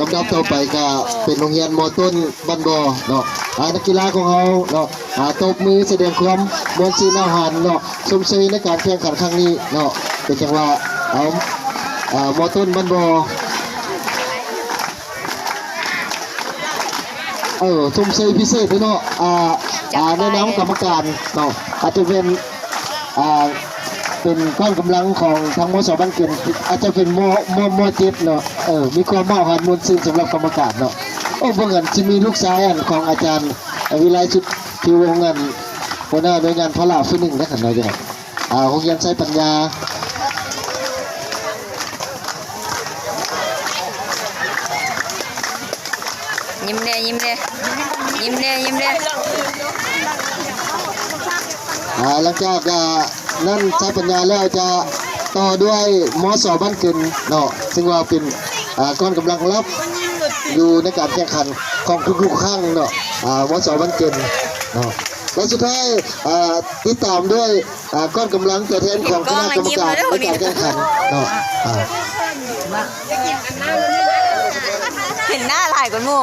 ລຳດັບຕໍ່ໄປກໍເປັນໂຮງຮຽນ ມ.ຕົ້ນ ບ້ານບໍ່ເນາະ. ອາ ນັກກິລາຂອງເຮົາເນາະ ອາ ຕົບມືສະແດງຄວາມມ່ວນຊື່ນຫ້າວຫັນເນາະ ຊົມເຊີຍໃນການແຂ່ງຂັນຄັ້ງນີ້ເນາະ. ເປັນຈັ່ງວ່າ ເອົາ ອາ ມ.ຕົ້ນ ບ້ານບໍ່ ເອີ ຊົມເຊີຍພິເສດເລີຍເນາະ. ອາ ອາ ໃນນາມກຳມະການເນາະ ອາດຈະເປັນ ອາ ເປັນກອງກຳລັງຂອງທາງ ມສ ບ້ານເກັນ ອາດຈະເປັນ ມ ມ ມ ເຈັດເນາະ. ເອີ ມີຄວາມຫ້າວຫັນມ່ວນຊື່ນສຳລັບກຳມະການເນາະ. ໂອ້ ເບິ່ງອັນ ຊິມີລູກຊາຍອັນຂອງອາຈານ ອາ ວິໄລ ສຸດທິວົງ ອັນ ຫົວໜ້າໜ່ວຍງານພະລາຜູ້ໜຶ່ງນະຄັນເນາະ. ອາ ໂຮງຮຽນໄຊປັນຍາ ຍິ້ມແດ່ ຍິ້ມແດ່ ຍິ້ມແດ່ ຍິ້ມແດ່. ອາ ຫຼັງຈາກ ອາ ນັ້ນ ໄຊປັນຍາແລ້ວ ຈະຕໍ່ດ້ວຍ ມສ ບ້ານເກັນເນາະ ຊຶ່ງວ່າເປັນ ອາ ກອງກຳລັງຫຼັກຢູ່ໃນການແຂ່ງຂັນຂອງທຸກໆຄັ້ງເນາະ ອາ ມສ ບ້ານເກັນເນາະ. ແລະ ສຸດທ້າຍ ອາ ຕິດຕາມດ້ວຍ ອາ ກອງກຳລັງຕົວແທນຂອງຄະນະກຳມະການໃນການແຂ່ງຂັນເນາະ. ອາ ເຫັນໜ້າຫຼາຍກວ່າໝູ່.